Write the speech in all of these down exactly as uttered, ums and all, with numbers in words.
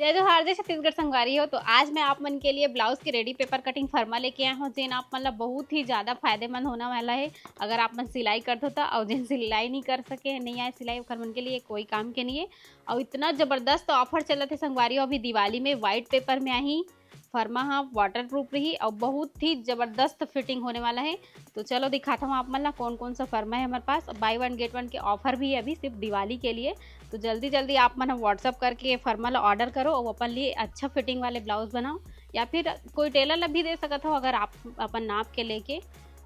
जय जोहार, जय छत्तीसगढ़ संगवारी हो। तो आज मैं आप मन के लिए ब्लाउज के रेडी पेपर कटिंग फरमा लेके आया हूँ, जेन आप मन ला बहुत ही ज्यादा फायदेमंद होने वाला है अगर आप मन सिलाई करत हो तो। और जेन सिलाई नहीं कर सके, नहीं आए सिलाई, ओकर मन के लिए कोई काम के नहीं है। और इतना जबरदस्त ऑफर चलत है संगवारी हो, अभी दिवाली में व्हाइट पेपर में आही फरमा हा, वाटर प्रूफ रही और बहुत ही जबरदस्त फिटिंग होने वाला है। तो चलो दिखाता हूँ आप मन ला कौन कौन सा फरमा है हमारे पास। बाय वन गेट वन के ऑफर भी है अभी सिर्फ दिवाली के लिए। तो जल्दी जल्दी आप मन व्हाट्सअप करके ये फरमा ला ऑर्डर करो और अपन लिए अच्छा फिटिंग वाले ब्लाउज बनाओ, या फिर कोई टेलर ला भी दे सकत हो अगर आप अपन नाप के लेके।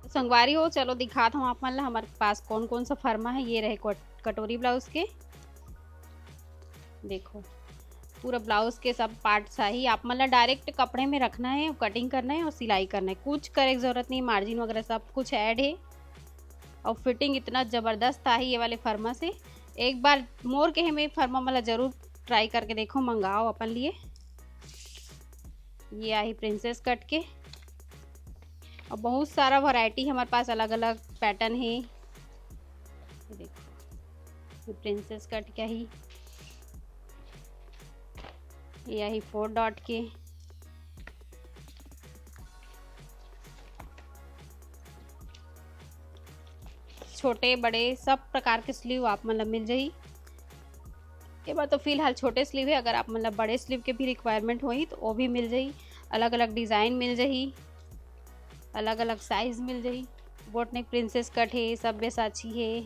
संगवारी हो, चलो दिखात हूँ आप मन ला हमारे पास कौन कौन सा फरमा है। ये रहे कट-, कटोरी ब्लाउज के, देखो पूरा ब्लाउज के सब पार्ट्स आही। आप मन ला डायरेक्ट कपड़े में रखना है, कटिंग करना है और सिलाई करना है, कुछ करे की जरूरत नहीं, मार्जिन वगैरह सब कुछ ऐड है। और फिटिंग इतना जबरदस्त आही ये वाले फरमा से। एक बार मोर कहे में फरमा मन ला जरूर ट्राई करके देखो, मंगाओ अपन लिए। ये आही प्रिंसेस कट के, और बहुत सारा वैरायटी हमारे पास, अलग अलग पैटर्न है। ये देखो, ये प्रिंसेस कट के ही, ये आही फोर डॉट के, छोटे बड़े सब प्रकार के स्लीव आप मन ला मिल जाही। ये बार तो फिलहाल छोटे स्लीव है, अगर आप मन ला बड़े स्लीव के भी रिक्वायरमेंट होही तो वो भी मिल जाही। अलग अलग डिजाइन मिल जाही, अलग अलग साइज मिल जाही। बोट नेक प्रिंसेस कट है, सब्यसाची है,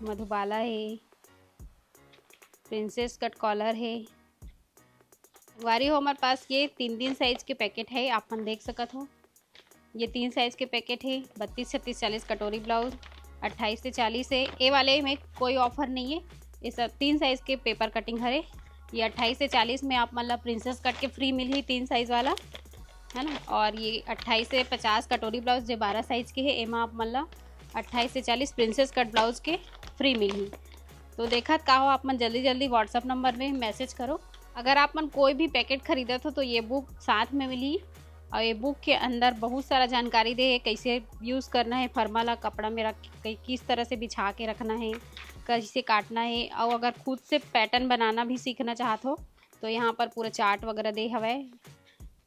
मधुबाला है, प्रिंसेस कट कॉलर है। संगवारी हो, हमारे पास ये तीन तीन साइज के पैकेट है, आप मन देख सकत हो। ये तीन साइज के पैकेट है, बत्तीस, छत्तीस, चालीस कटोरी ब्लाउज, अट्ठाईस से चालीस है। ये वाले में कोई ऑफर नहीं है, ये सब तीन साइज के पेपर कटिंग हरे। ये अट्ठाईस से चालीस में आप मन ला प्रिंसेस कट के फ्री मिलही, तीन साइज वाला, है ना। और ये अट्ठाईस से पचास कटोरी ब्लाउज, जो बारह साइज के है, एमा आप मन ला अट्ठाईस से चालीस प्रिंसेस कट ब्लाउज के फ्री मिलही। तो देखत का हो, आप मन जल्दी जल्दी व्हाट्सएप नंबर में मैसेज करो। अगर आप मन कोई भी पैकेट खरीदत हो तो ये बुक साथ में मिली, और ये बुक के अंदर बहुत सारा जानकारी दे है, कैसे यूज़ करना है फरमा ला, कपड़ा में रख के किस तरह से बिछा के रखना है, कैसे काटना है, और अगर खुद से पैटर्न बनाना भी सीखना चाहत हो तो यहाँ पर पूरा चार्ट वगैरह दे हवै।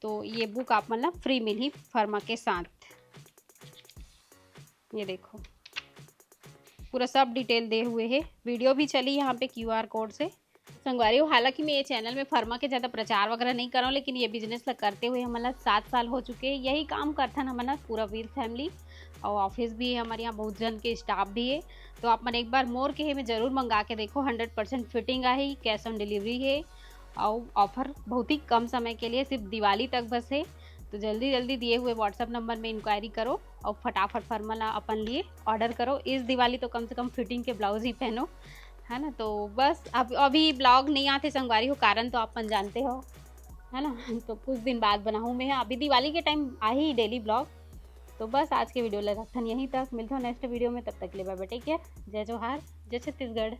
तो ये बुक आप मन ला फ्री मिलही फरमा के साथ। ये देखो, पूरा सब डिटेल दे हुए है, वीडियो भी चली यहाँ पे क्यूआर कोड से। संगवारी हो, हालांकि मैं ये चैनल में फरमा के ज़्यादा प्रचार वगैरह नहीं करौं, लेकिन ये बिजनेस ला करते हुए हमन ला सात साल हो चुके हैं। यही काम करथन हमन ह पूरा विद फैमिली, और ऑफिस भी है हमारे यहाँ, बहुत जन के स्टाफ भी है। तो आप मन एक बार मोर कहे में जरूर मंगा के देखो, हंड्रेड परसेंट फिटिंग आही, कैश ऑन डिलीवरी है, और ऑफर बहुत ही कम समय के लिए, सिर्फ दिवाली तक बस है। तो जल्दी जल्दी दिए हुए व्हाट्सएप नंबर में इंक्वायरी करो और फटाफट फरमा ला अपन लिए ऑर्डर करो। इस दिवाली तो कम से कम फिटिंग के ब्लाउज ही पहनो, है ना। तो बस अब अभी ब्लॉग नहीं आते संगवारी हो, कारण तो आप मन जानते हो, है ना। तो कुछ दिन बाद बनाहूँ मैं, अभी दिवाली के टाइम आही डेली ब्लॉग। तो बस आज के वीडियो ला रखथन यहीं तक, मिलथन नेक्स्ट वीडियो में, तब तक के लिए बाय बाय, टेक केयर, जय जोहार, जय छत्तीसगढ़।